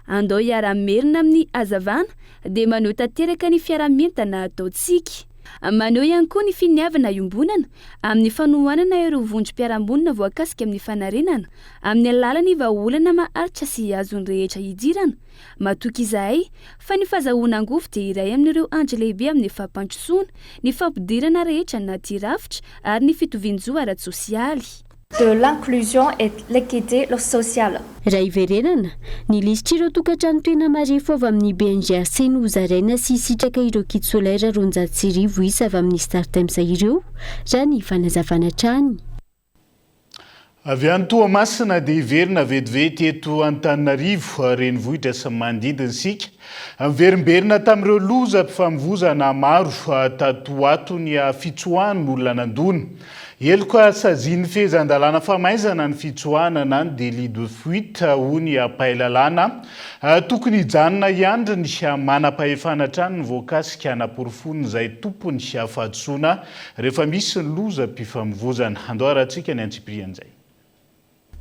Andao hiara-merina amin'ny hazavana dia maneho tanteraka ny fiaraha-mientana ataontsika. Maneho ihany koa ny finiavana iombonana amin'ny fanohanana ireo vondrom-piarahamonina voakasika amin'ny fanarenana amin'ny alalan'ny vahaolana maharitra sy azon'ny rehetra idirana. Matoky izahay fa ny fazahoana angovo dia iray amin'ireo andry lehibe amin'ny fampandrosoana, ny fampidirana rehetra anaty rafitra ary ny fitovian-jo ara-tsosialy. De l'inclusion et l'équité sociale. Raha hiverenana, ny lisitr'ireo tokantrano tena marefo avy amin'ny BNGRC no hozaraina sy hisitraka ireo kit solaire 1200 isa avy amin'ny Startimes ireo, raha ny fanazavana hatrany. Avy any Toamasina dia hiverina vetivety eto Antananarivo renivohitra sy ny manodidina isika. Miverimberina tamin'ireo lozam-pifamoivozana maro tato ho ato ny fitsoahan'olona nandona. Heloka sazian'ny fehezan-dalàna famaizana ny fitsoahana na ny délit de fuite hoy ny mpahay lalàna. Tokony hijanona hiandry ny manam-pahefana hatrany ny voakasika hanaporofoana izay tompony fahadisoana rehefa misy ny lozam-pifamoivozana. Andao harahantsika ny antsipirian'izay.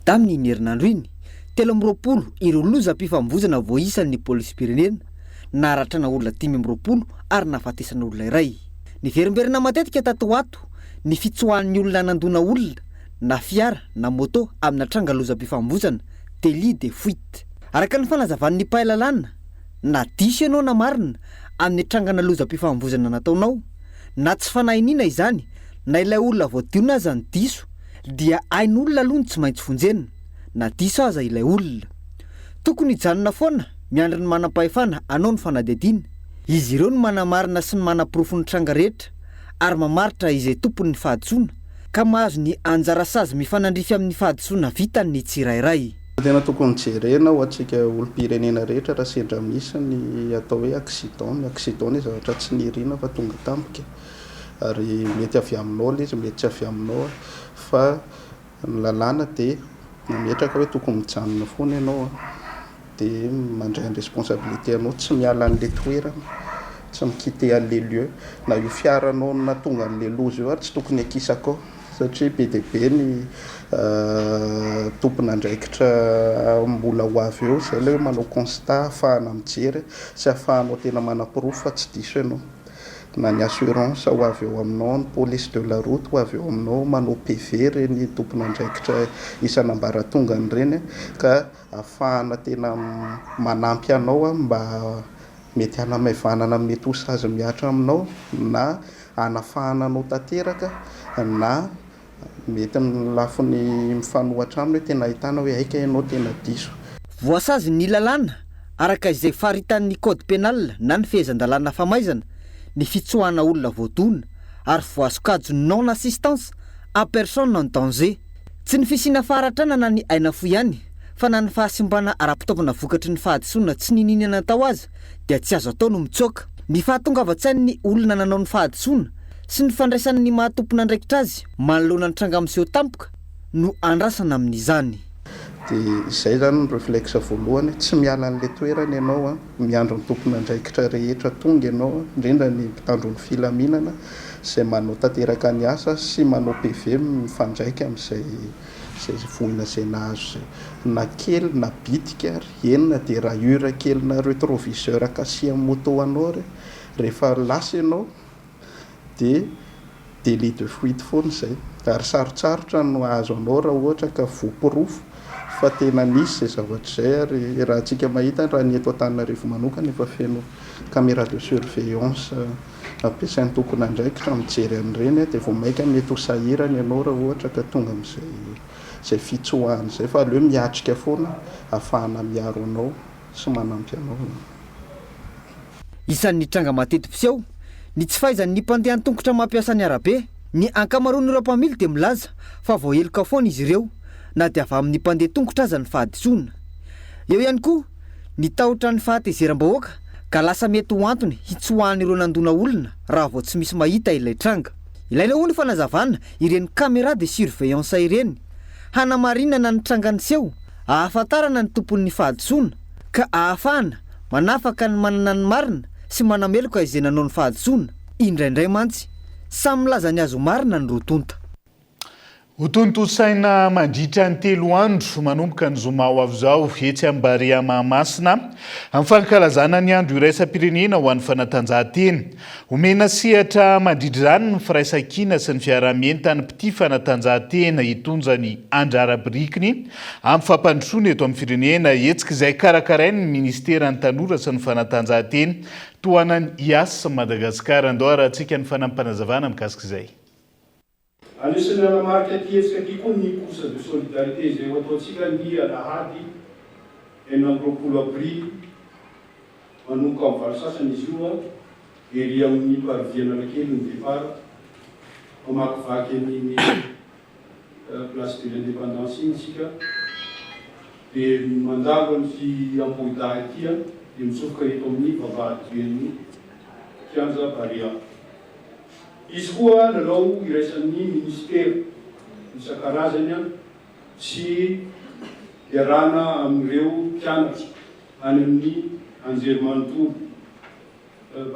Tamin'iny herinandro iny, 23 ireo lozam-pifamoivozana voaisan'ny polisim-pirenena, naharatrana olona 25 ary nahafatesana olona iray. Niverimberina matetika tato ho ato ny fitsoahan'ny olona nandona olona na fiara na moto amina tranga lozam-pifamoivozana, délit de fuite. Araka ny fanazavan'ny mpahay lalàna, na diso ianao na marina amin'ny trangana lozam-pifamoivoizana nataonao, na tsy fanahy iniana izany, na ilay olona voadona aza no diso, dia ain'olona aloha no tsy maintsy vonjena, na diso aza ilay olona. Tokony hijanona foana miandry ny manam-pahefana hanao ny fanadihadiana. Izy ireo no manamarina sy ny manaporofo ny tranga rehetra ary mamaritra izay tompon'ny fahadisoana, ka mahazo ny anjara sazy mifanandrify amin'ny fahadisoana vitany ny tsirairay. Tena tokony jerena ho antsika olom-pirenena rehetra raha sendra misy ny atao hoe accident. Ny accident anie zavatra tsy nirina fa tonga tampoka e. Ary mety avy aminao ilay izy, mety tsy avy aminao fa ny lalàna dia mametraka hoe tokony mijanona foana ianao dia mandray ny responsabilité anao, tsy miala an'ilay toerana, tsy mi-quitter an'ilay lieu. Na io fiaranao nahatonga an'ilay loza io ary tsy tokony akisaka ao. Satria be dia be ny tompon'andraikitra mbola ho avy eo, izay ilay hoe manao constat ahafahana mijery sy ahafahanao tena manaporofo fa tsy diso ianao. Na ny assurance ho avy eo aminao, ny police de la route ho avy eo aminao, manao PV ireny tompon'andraikitra isan'ambaratongany ireny ka ahafahana tena manampy anao mba Mety hanamaivanana ny mety ho sazy mihatra aminao na hanafahana anao tanteraka na mety ny lafiny mifanohatra aminy hoe tena ahitana hoe hay kay ianao tena diso. Voasazin'ny lalàna araka izay faritan'ny code pénal na ny fehezan-dalàna famaizana ny fitsoahana olona voadona ary voasokajy non assistance à personne en danger. Tsy ny fisiana faharatrana na ny aina fohy ihany fa na ny fahasimbana ara-pitaovana vokatry ny fahadisoana tsy niniana natao aza dia tsy azo atao no mitsoaka. Ny fahatongavan-tsain'ny olona nanao ny fahadisoana sy ny fandraisany ny maha tompon'andraikitra azy manoloana ny tranga miseho tampoka no andrasana amin'izany. Dia izay izany ny reflexe voalohany, tsy miala an'ilay toerana ianao an, miandry ny tompon'andraikitra rehetra tonga ianao an, indrindra ny mpitandro ny filaminana izay manao tanteraka ny asa sy manao PV mifandraika amin'izay izay voina izay nahazo izay, na kely na bitika ary, eny na dia rayure kely na retroviseur kasihan'ny moto anao ary, rehefa lasa ianao dia délit de fuite foana izay, ary sarotsarotra no hahazo anao raha ohatra ka voaporofo fa tena nisy izay zavatra izay, ary raha antsika mahita raha ny eto Antananarivo manokana efa feno caméra de surveillance ampiasain'ny tompon'andraikitra mijery an'ireny dia vao mainka mety ho sahirana ianao raha ohatra ka tonga amin'izay izay fitsoahana izay fa aleo miatrika foana ahafahana miaro anao sy manampy anao. Isan'ny tranga mateti-piseho ny tsy fahaizan'ny mpandeha an-tongotra mampiasa ny arabe. Ny ankamaroan'ireo mpamily dia milaza fa voaheloka foana izy ireo na dia avy amin'ny mpandeha tongotra aza ny fahadisoana. Eo ihany koa ny tahotra ny fahatezeram-bahoaka ka lasa mety ho antony hitsoahan'ireo nandona olona raha vao tsy misy mahita ilay tranga. Ilaina hoy ny fanazavana ireny caméra de surveillance ireny hanamarinana ny tranga niseho, ahafantarana ny tompon'ny fahadisoana ka ahafahana manafaka ny manana ny marina sy manameloka izay nanao ny fahadisoana. Indraindray mantsy, samy milaza ny azy ho marina ny roa tonta. Hotontosaina mandritra ny telo andro, manomboka ny zoma ho avy izao, etsy amin'ny Barea Mahamasina, amin'ny fankalazana ny Andro iraisam-pirenena ho an'ny fanatanjahantena. Homena sehatra mandritra izany ny firaisankina sy ny fiaraha-mientan'ny mpitia fanatanjahantena hitondra ny anjara birikiny amin'ny fampandrosoana eto amin'ny firenena, hetsika izay karakarain'ny minisiteran'ny Tanora sy ny fanatanjahantena, tohanan'ny Yas Madagascar. Andao harahantsika ny fanampim-panazavana mikasika izay. Anisan'ny nanamarika ity hetsika ity koa ny course de solidarité izay ho ataontsika ny alahady 26 aprily manomboka amin'ny valo sasany izy io ery amin'ny parvis Analakely ny départ mamakivaky an'iny place de l'indépendance iny isika dia mandalo an'ity Ambohidahy ity dia mitsofoka eto amin'ny vavahadiben'ny kianja Barea. Hisy koa lalao iraisan'ny minisitera isan-karazany sy iarahana amin'ireo mpianatra any amin'ny anjerimanontolo,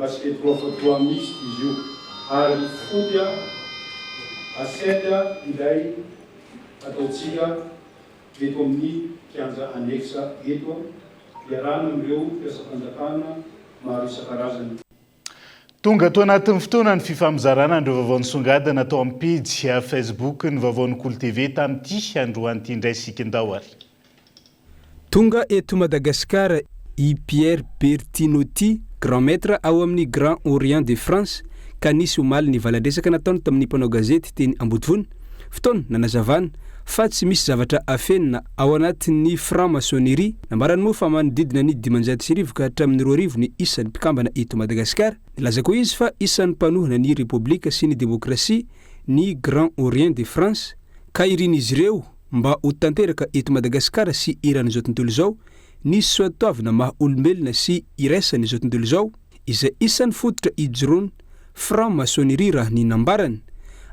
basket trois fois trois mixte izy io, ary foot à sept ilay ataontsika eto amin'ny kianja annexe eto, iarahana amin'ireo mpiasam-panjakana maro isan-karazany. Tonga ato anatin'ny fotoana ny fifampizarana ireo vaovao nisongadina tao amin'ny pejy Facebook ny vaovaon'ny Kolo TV tamin'ity androany ity indray isika. Ndao ary. Tonga eto Madagasikara i Pierre Bertinotti, Grand Maître ao amin'ny Grand Orient de France, ka nisy omaly ny valan-dresaka nataony tamin'ny mpanao gazety teny Ambodivona, fotoana nanazavana fa tsy misy zavatra afenina ao anatin'ny franc-maçonnerie. Nambarany moa fa manodidina ny 1500 ka hatramin'ny 2000 ny isan'ny mpikambana eto Madagasikara. Nilaza koa izy fa isan'ny mpanohana ny Repoblika sy ny demokrasia ny Grand Orient de France, ka irin'izy ireo mba ho tanteraka eto Madagasikara sy eran'izao tontolo izao ny soatoavina maha olombelona sy iraisan'izao tontolo izao, izay isan'ny fototra ijoroan'ny franc-maçonnerie raha ny nambarany.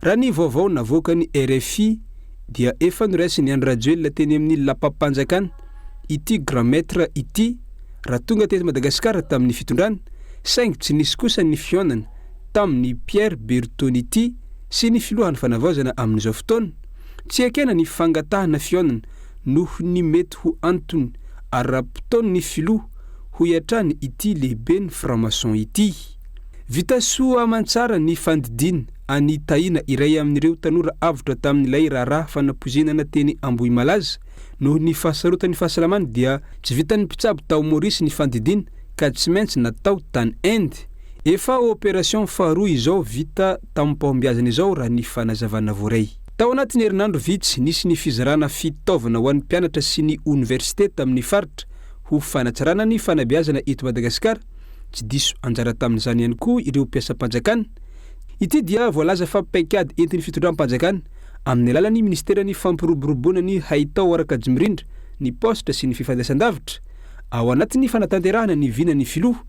Raha ny vaovao navoakan'ny rfi dia efa noraisin'i Andry Rajoelina teny amin'ny lapam-panjakana ity grand maître ity raha tonga teto Madagasikara tamin'ny fitondrana, saingy tsy nisy kosa ny fihaonana tamin'i Pierre Bertoniti sy ny filohan'ny fanavaozana amin'izao fotoana. Tsy ekena ny fangatahana fihaonana noho ny mety ho antony ara-potoan'ny filoha, hoy hatrany ity lehiben'ny franc-maçon ity. Vita soa aman-tsara ny fandidiana an'i Tahina iray amin'ireo tanora avotra tamin'ilay raharaha fanapoizinana teny Ambohimalaza. Noho ny fahasarotan'ny fahasalamany dia tsy vitan'ny mpitsabo tao Maurice ny fandidiana ka tsy maintsy natao tany Inde. Efa opération faharoa izao vita tamim-pahombiazana izao raha ny fanazavana voaray. Tao anatin'ny herinandro vitsy, nisy ny fizarana fitaovana ho an'ny mpianatra sy ny oniversite tamin'ny faritra ho fanatsarana ny fanabeazana eto Madagasikara. Tsy diso anjara tamin'izany ihany koa ireo mpiasam-panjakana. Ity dia voalaza fa paikady entin'ny fitondram-panjakana amin'ny alalan'ny minisiteran'ny fampiroboroboana ny haitao ara-kajimirindra, ny paositra sy ny fifandraisan-davitra, ao anatin'ny fanatanterahana ny vinan'ny filoha.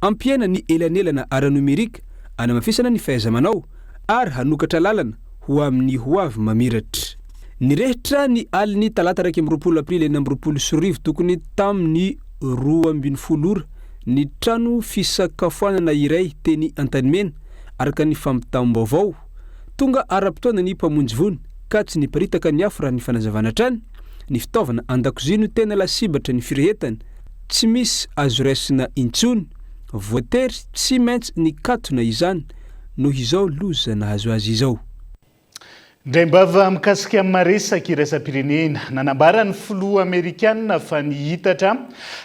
Hampihena ny elanelana ara-nomerika, hanamafisana ny fahaiza-manao ary hanokatra lalana ho amin'ny hoavy mamiratra. Nirehitra ny alin'ny talata 21 aprily 2026 tokony tamin'ny 12 ora ny trano fisakafoanana iray teny Antanimena, araka ny fampitam-baovao. Tonga ara-potoana ny mpamonjy voina ka tsy niparitaka ny afo raha ny fanazavana hatrany. Ny fitaovana an-dakozia no tena lasibatra ny firehetana. Tsy misy azo raisina intsony. Voatery tsy maintsy nikatona izany noho izao loza nahazo azy izao. Indraim-bava mikasika ny maresaka iraisam-pirenena, nanambara ny filoha amerikanina fa nihitatra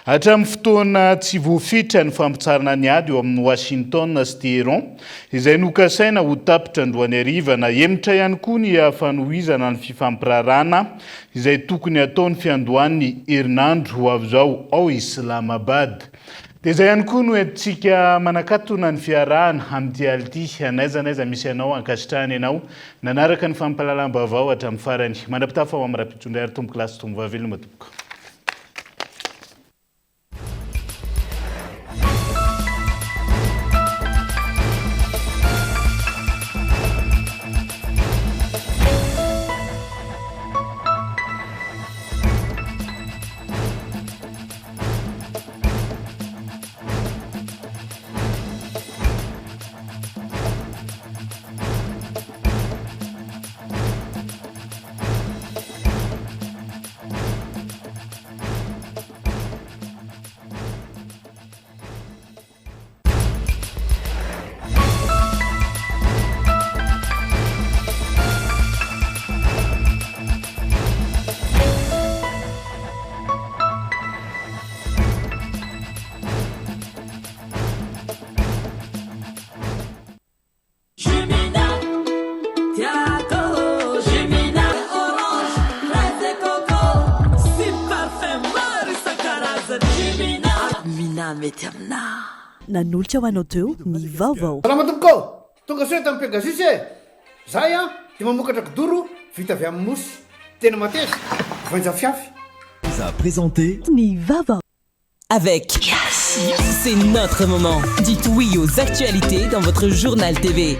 hatramin'ny fotoana tsy voafetra ny fampitsaharana ny ady eo amin'i Washington sy Téhéran, izay nokasaina ho tapitra androany hariva. Nahemotra ihany koa ny fanohizana ny fifampiraharahana izay tokony hatao ny fiandohan'ny herinandro ho avy izao ao Islamabad. Dia izay ihany koa no entintsika manakatona ny fiarahana amin'ity alina ity. N'aiza n'aiza misy anao, ankasitrahana ianao nanaraka ny fampahalalam-baovao hatramin'ny farany. Mandra-pitafa ho amin'ny rahampitso indray ary tompokolahy sy tompovavy veloma tompoko. Nanolotra ho anao teo ny vaovao. Salama tompoko ô! Tonga soa eto amin'ny Pegasus e! Zahay an dia mamokatra kidoro vita avy amin'ny mousse. Tena mateza, voainja fiafy. Vous a présenté. Ny vaovao. Avec Yes, c'est notre moment. Dites oui aux actualités dans votre journal TV.